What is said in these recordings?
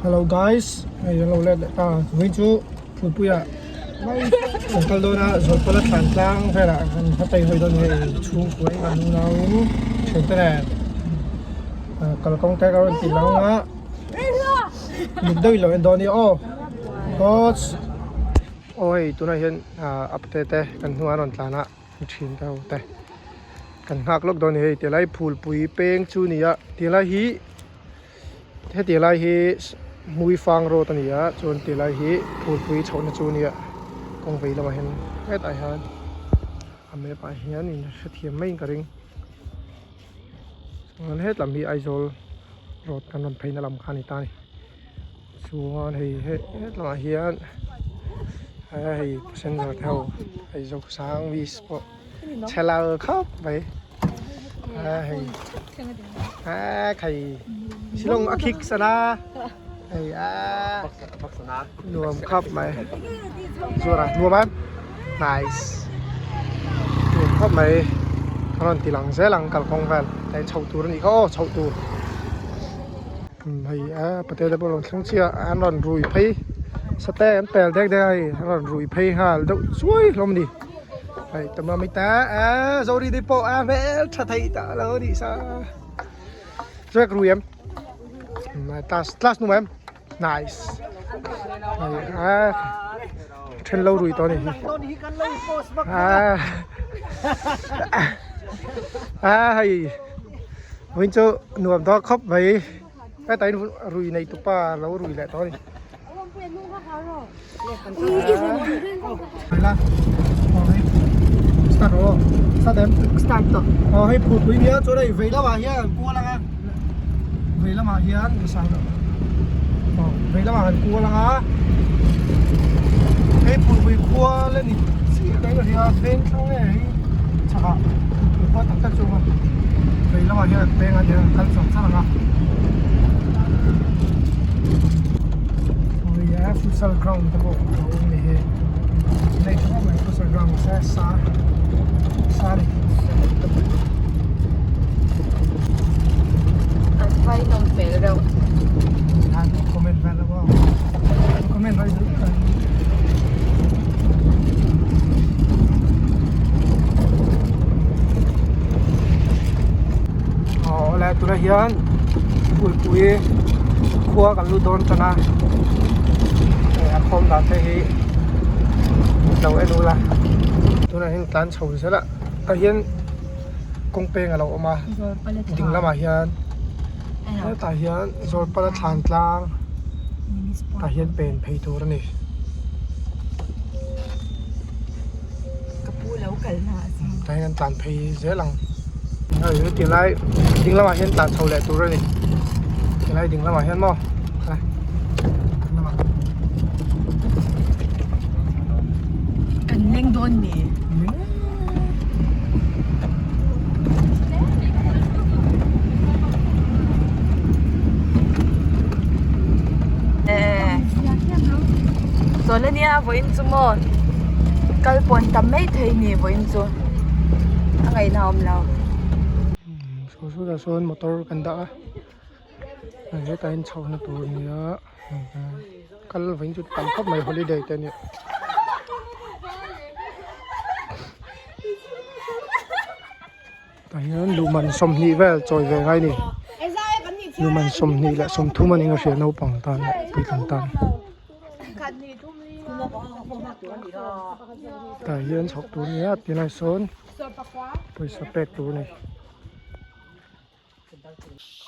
Hello guys hei an lo let leh ta vawiin chu phulpuiah kan kal dawn a Zawlpala thlan tlang velah kan hma phei hawi dawn a ni hei chhungkua in kan unau in thiante nen kalkawng te ka rawn ti lang a mut deuh in lo en dawn a nia aw thawts aw hei tunah hian up te te kan hnungah an rawn tlan a. Thin te ho te kan nghak lawk dawn a ni hei tilai phulpui peng chu a ni a tilai hi heti lai hi hmuifang road a ni a chuan tilai hi phulpui chhohna chu a ni a kawng vei lamah hian hetah hian a map ah hian in hrethiam maiin ka ring chuan hetlam hi Aizawl road kan rawn pheina lam kha a ni ta a ni. Chuan hei hetlamah hian hei passenger te ho hei Zokhawsang miss pawh chhe lo khawp mai a hei a khai Shillong a khik sana hei a nuam khawp mai zuar a nuam a nice nuam khawp mai a rawn ti lang zel ang kalkawng vel hei chhoh tur a nih kha aw chhoh tur. Hei a patel te pawh a rawn thleng chiah a an rawn rui phei sate an pel dek dek a hei an rawn rui phei nghal deuh chuai hlawm a ni hei tuma mi ta a zawri te pawh a hmel tha thei ta lo a nih sa chuan ka rui em class class nu em nice hei a then lo rui tawh a ni hi a a hei. Vawiin chu nuam dawn khawp mai heta in rui nei tupa lo rui leh tawh a ni. Start rawh start em start tawh aw hei phut pui nia chuan hei vei lamah hian an kual anga vei lamah hian ka sang aw vei lamah an kual anga hei phulpui khua la ni chiah mai ka hria veng thlang nge hei chhakah phulpui khua tak tak chu a awm a vei lamah hian an peng a nia an kal char char ang a hei a futsal ground te pawh a awm a ni hei nei tha khawp mai futsal ground se sa sa a ni. An vai nawm fel reuh. Comment vel lo aw. Comment vel duh kan. Aw le tunah hian Puipui khua kan lut dawn tan a. A khawm dan te hi lo en ula. Tunah hian tlan chho zel a. Tah hian kawng peng a lo awm a ding lamah hian hetah hian Zawlpala thlan tlang tah hian pen phei tur a ni. Tah hian tlan phei zel ang hei tilai ding lamah hian tlan chho leh tur a ni tilai ding lamah hian maw. Kan leng dawn ni. Zawn ania vawiin chu maw kal pawn tam mai thei ni vawiin chu a ngaihna a awm lo. Saw sawtah sawn motor kan dah a. Hetah hian chhohna tur a ni a kal vawiin chu tam khawp mai holiday te a nia tah hian luhman 20 vel chawi ve ngai a ni luhman 20 leh 30 a ni ang a hria naupang tan leh puitling tan tah hian chhoh tur a ni a tilai sawn pawisa pek tur a ni.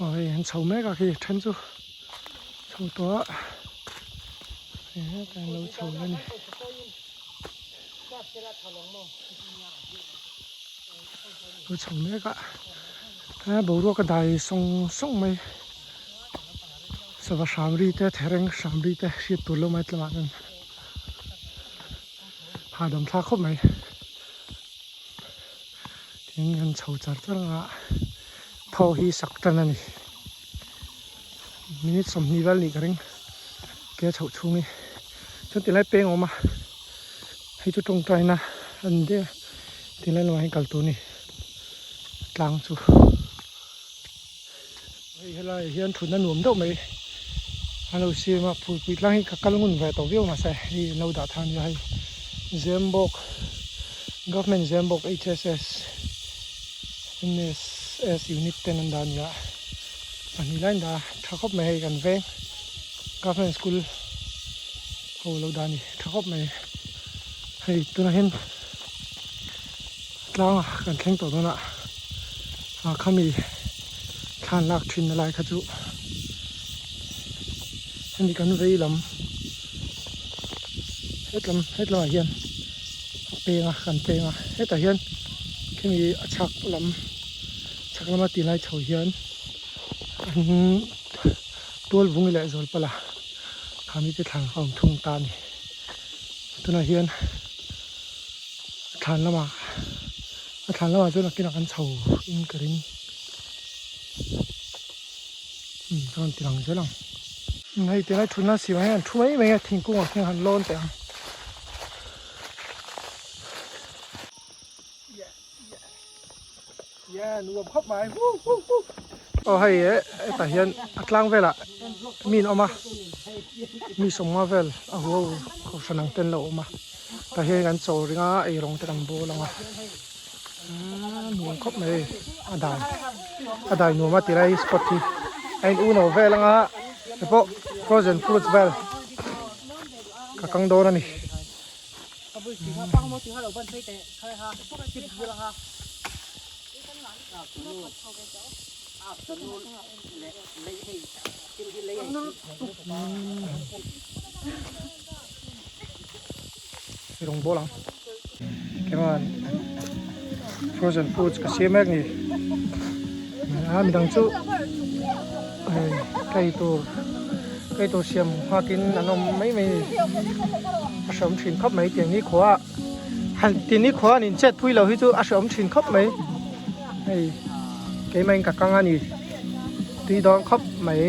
Aw hei an chho mek a khi then chu chho tawh a hei hetah an lo chho a ni. Lo chho mek a a boruak a dai sawng sawng mai sava hram ri te thereng hram ri te hriat tur lo mai tlangah chuan hahdam thlak khawp mai. Tin an chho char char ang a thaw hi sak tan a ni minute 20 vel nih ka ring ke a chhoh chhung hi chuan tilai peng a awm a hei chu tawngtaina a ni daih a tilai lamah hian kal tur a ni tlang chu hei helaiah hian thutna nuam deuh mai. An lo siam a phulpui tlang hi ka kal ngun ve tawh viau mahse hei an lo dah thar ania hei Zembawk Government Zembawk HSS NSS unit ten an dah ania pahnih lai an dah a tha khawp mai hei kan veng Government school ho lo dah a ni tha khawp mai hei tunah hian tlang a kan thleng tawh dawn a ah khami thlan lak thin na lai kha chu hemi kan vei lam hetlam hetlamah hian a peng a kan peng a hetah hian khimi a chhak lam chhak lama ti lai chho hian an tual vung leh zual palh a khami te thlan kha a awm thung ta a ni tunah hian thlan lamah a thlan lamah chuan a kinah kan chho in ka ring umm ka rawn ti lang zel ang hei tilai thutna siam ah hian an thu mai mai a thingkung ah khian han lawn teh ang. Aw hei hetah hian a tlang velah mi an awm a mi sawmnga vel a hu ho kohhran ang te an lo awm a tah hian kan chaw ring a eirawng te kan bawl ang a nuam khawp mai hei a dai a dai nuam a tilai spot hi a in uno vel ang a hei pawh frozen fruits vel ka kang dawn a ni. Rawng bawl ang keman frozen foods ka siam mek ni a midang chu hei ka ei tur ka ei tur siam nghakin an awm mai mai ni a hreawm thin khawp mai tiang ni khua ah han ti ni khua an in chet pui lo hi chu a hreawm thin khawp mai hei keimah in ka kang a ni tui dawn khawp mai.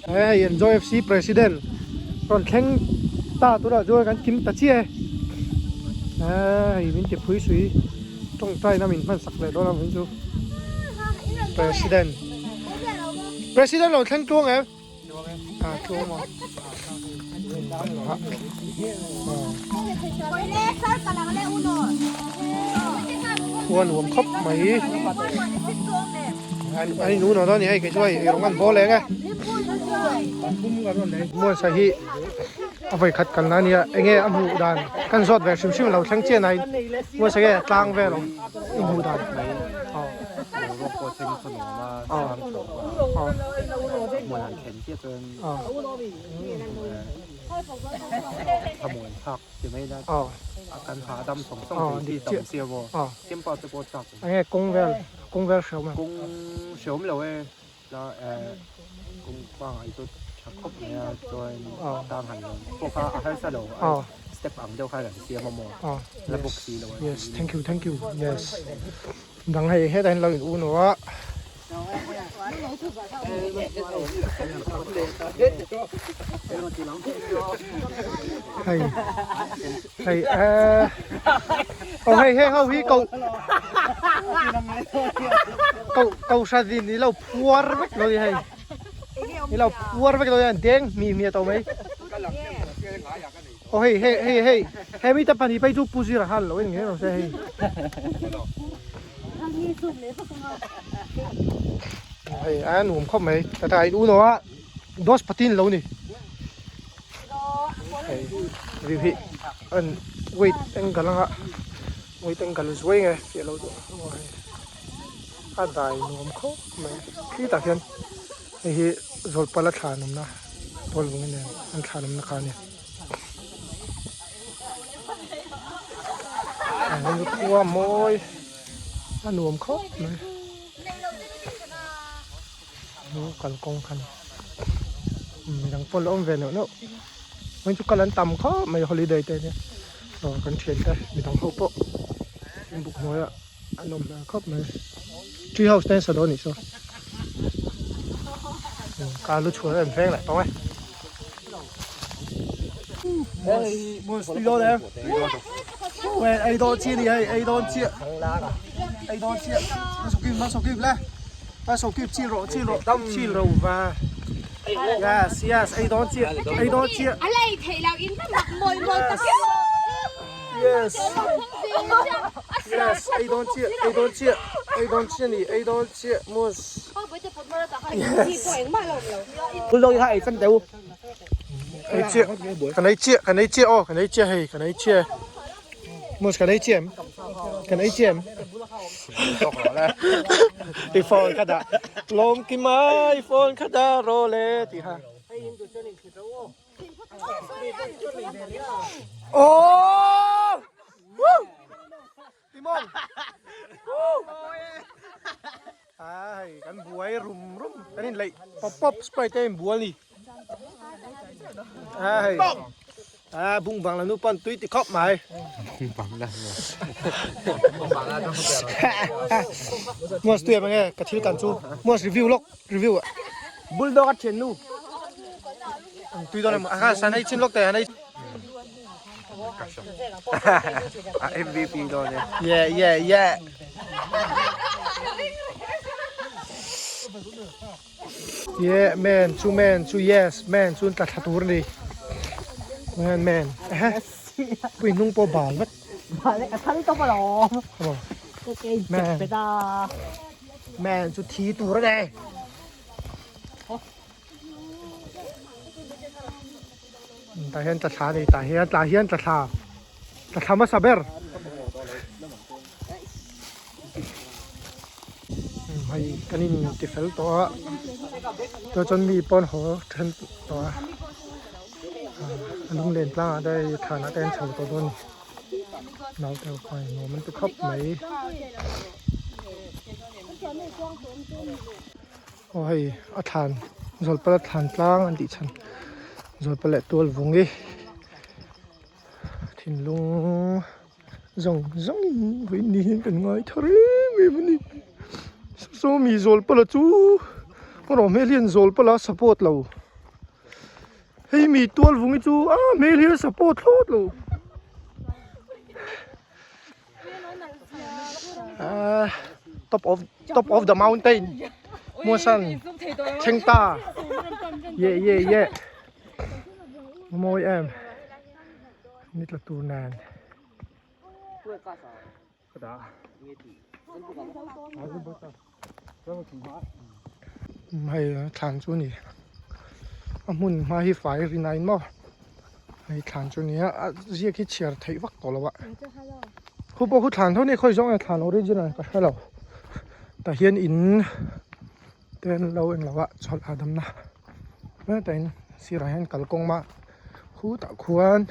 Hei Enjoy FC President rawn thleng ta tunah chuan kan kim ta chiah e hei min ti phui sui tawngtai na min hman sak leh dawn ang chu President President lo thleng tluang em ah tluang maw Khua nuam khawp mai an in unaw dawn a ni hei kei chu hei eirawng an bawl eng e Muansa hi a vawi khat kalna a nia enge a hmuh dan kan zawt ve hrim hrim a lo thleng chian a Muansa nge tlang vel awm i hmuh dan aw aw aw Enge kawng vel kawng vel hreawm em? Kawng hreawm lo e la kawng pangai chu tha khawp mai a chuan tang han rawn pawh kha a harsa lo a step ang deuh khan an siam a maw la bawk si lo a. Yes thank you thank you yes dang hei hetah hian lo in uno a. Hei hei eh oh hei hei ho hi ko ko ko sa din ni lo phuar vek lo hei ni lo phuar vek lo hian deng mi mi to mai oh hei hei hei hei he mi ta pani pai chu pu zira han lo en nge ro se hei Hei a nuam khawp mai tata in uno a dos patin lo ni hei view hi an wait angle anga wait angle zuai nge fiah lo deuh hei a dai nuam khawp mai khitah khian hei hi zawlpala thlan awmna tualvung nen an thlan awmna kha a ni. Hei chu khua mawi a nuam khawp mai chu kalkawng kha a ni midang pawh an la awm ve neuh neuh hei chu kal an tam khawp mai holiday te ania aw kan thian te midang ho pawh buk hnuaiah an awm hmel khawp mai tree house te an sa dawn anih chu car lu chhuah em veng leh tawng e ei dawn chi ni hei ei dawn chiah ei dawn chiah ma sawk kip le ma sawk kip chi rawh chi rawh chi ro va yes yes ei dawn chiah ei dawn chiah A lei thei lo in va mak mawi mawi tak yes yes ei dawn chiah ei dawn chiah ei dawn chiah ni ei dawn chiah mus Bulldog kha ei chan teu. Ei chiah kan ei chiah kan ei chiah aw kan ei chiah hei kan ei chiah mus kan ei chiah em kan ei chiah em i phone kha dah lawm ki mai phone kha dah rawh le tih kha Aww! Woo! Timon! Woo! Ah, hei kan buai rum rum kan in leih pop pop sprite te in bual ni. Ah hei. Ah bung bang la nu pan tui ti khawp mai. Bung bang la. Bung bang la tang Muas tui em nge ka thil kan chu. Muas review lok review ah. Bulldog a thian nu. Tui dawn em a kha san ei chin lok te han ei. A MVP dawn e. Yeah yeah yeah. Yeah man chu man chu yes man chu tla thla tur ni. Man man. Pui hnung pawh bal vek. Bal ka thal tawp alawm. Man. Man chu thi tur a ni. Tah hian tla thla a ni tah hian tah hian tla thla tla thla hmasa ber hei kan in ti fel tawh a chuan chuan mi pawh an haw then tawh a a lunglen tlang ah te hei thlan ah te an chho tawh dawn a ni naute ho khan nuam an ti khawp mai. Aw hei a thlan Zawlpala thlan tlang an tih chhan Zawlpala leh tual vung hi thinlung zawng zawng in vawiin ni hian kan ngai thar em em a ni saw mi Zawlpala chu ka rawh hmel hian Zawlpala a support lo hei mi tual vung hi chu a hmel hi a support thlawt lo. Ah, top of top of the mountain muasan thleng ta ye ye ye mawi em ni tla tur nen hei thlan chu a ni a hmun hma hi fai rin a in maw hei thlan chu a ni a a ziak hi chhiar theih vak tawh lo a khu pawh khu thlan tho a ni khawi zawng nge thlan original ka hre lo tah hian in te an lo englo a chawlh hahdam na hetah in sirah hian kalkawng mah khutah khuan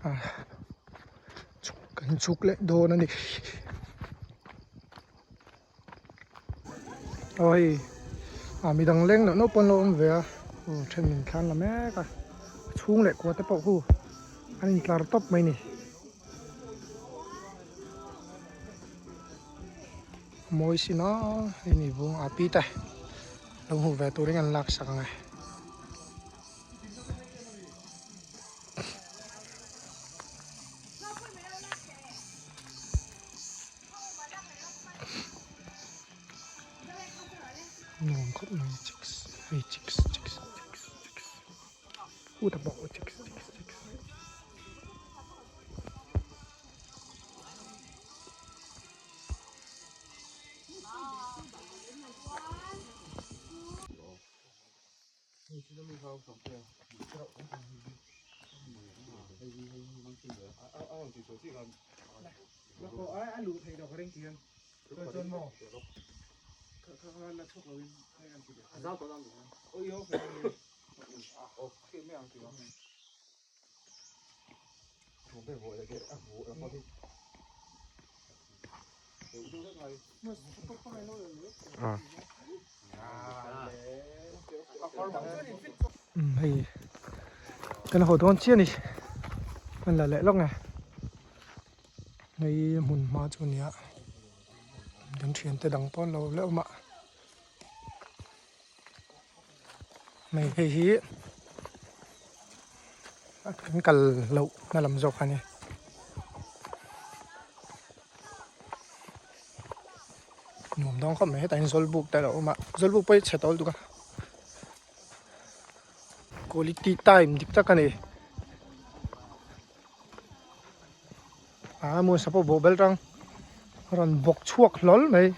ah chhuk kan chhuk leh dawn a ni aw hei ah midang leng loh naupang an lo awm ve a aw then min thlan la mek a a chhung leh kua te pawh khu an intlar tawp mai a ni mawi sin a hei ni vung a pi te lo hmuh ve turin an laksak ang e. Nuam khawp mai chicks hei chicks chicks chicks chicks u ta bawk chicks chicks chicks. Hei kan haw dawn chiah a ni kan la leh lawk nge hei hmun hma chu a ni a kan thiante dang pawh an lo leh awm a hei hei hi kan kal loh na lam zawk a ni. Nuam dawn khawp mai hetah hian zawlbuk te a lo awm a zawlbuk pawh hi chhe tawl tuk a quality time dik tak a ni ah hmun sapawh bawh bel tang a rawn bawk chhuak hlawl mai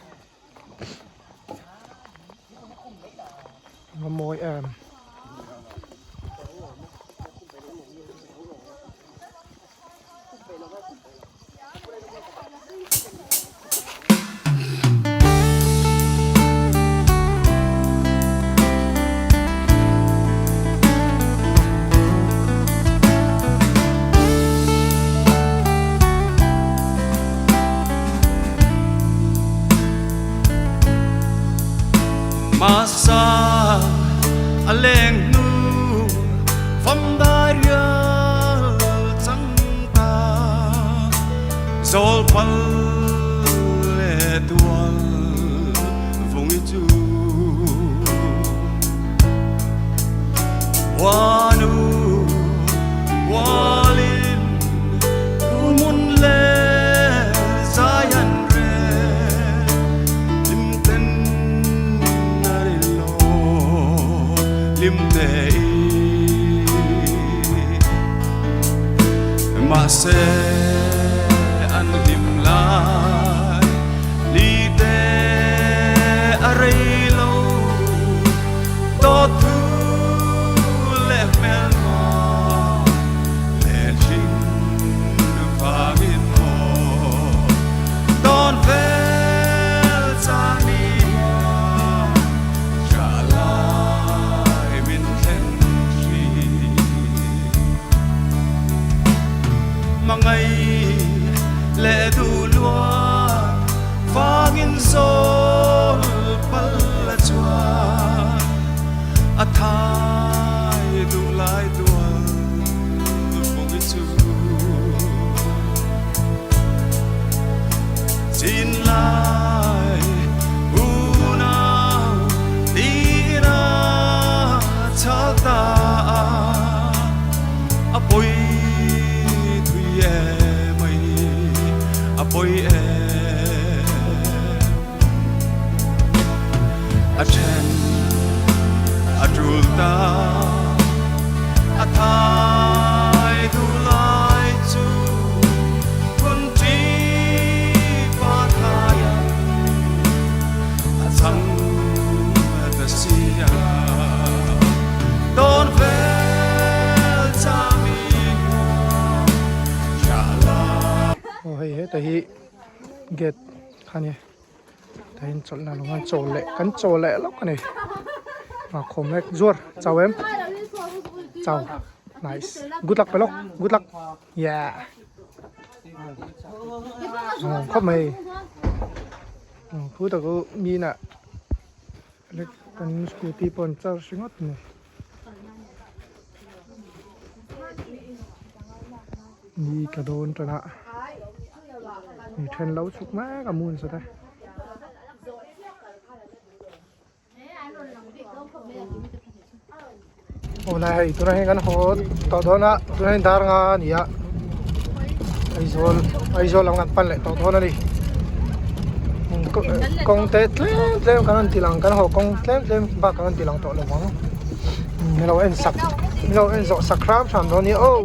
a mawi em. Masa a leng hnu famdai rial chang ta zawl pal le tual vung i chu Huanu hualin mun le zai an re lim ten a rin lo lim te i mahse an hlim lai li te a rei lo dawt thu leh hmel maw leh hling vangin maw dawn vel chang ni tha lai min thlen thin mangai leh duh luat vangin zawl pal a chuan a thai duh lai tual vung i chu chin lai unau tina chal ta a poi thui em ai a poi em a then a tul ta a thai duh lai chu phun ṭi pa thai a chang ta si a dawn vel cha mi tha la. Aw hei heta hi gate kha nia tah hian chawlhna lo a chaw leh kan chaw leh lawk a ni a khawm mek zuar chau em chau nice good luck pe lawk good luck yeah aw khawp mai aw khu tak chu mi inah kan scooty pawh an charge ringawt a ni. Ni tla dawn tan a mi then lo chhuk mek a mun sat e. Aw lai hei tunah hian kan haw tawh dawn a tunah hian dar nga a ni a Aizawl Aizawl lam kan pan leh tawh dawn a ni kawng te tlem tlem kan rawn ti lang kan haw kawng tlem tlem bak kan rawn ti lang tawh lo ang min lo en sak min lo en zawh sak hram hram dawn a nia aw.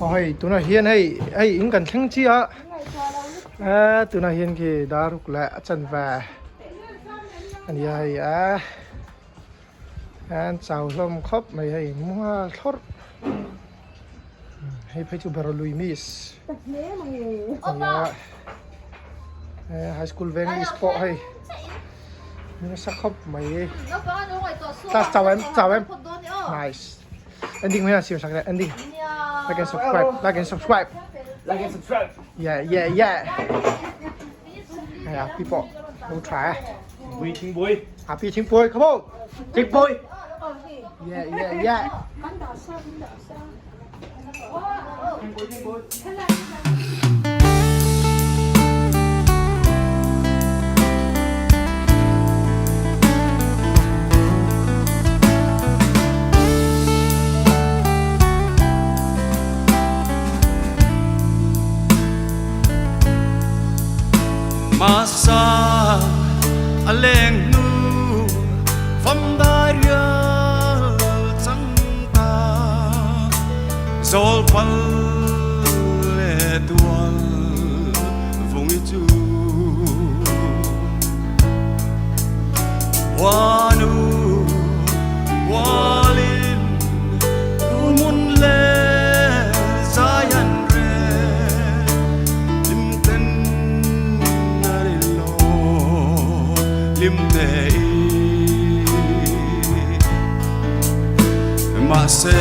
Aw hei tunah hian hei hei in kan thleng chiah a eh tunah hian khi daruk leh a chanve a ni a hei a an chau hlawm khawp mai hei mual thlawrh hei phei chu Baralui miss a ni a eh high school veng miss pawh hei. Nasa khawp mai. Class chau em chau em. Nice. Ending mai a siam sak leh ending. Like and subscribe. Like and subscribe. Like and subscribe. Yeah yeah yeah. Hei a pi pawh lo tha e. Bui thing bui. A pi thing pui come on. Thing pui. Yeah yeah yeah. Masa a leng hnu famdai rial chang ta zawl pal le tual vung i chu Huanu hualin mun le zai an re lim ten a rin lo lim te i mahse.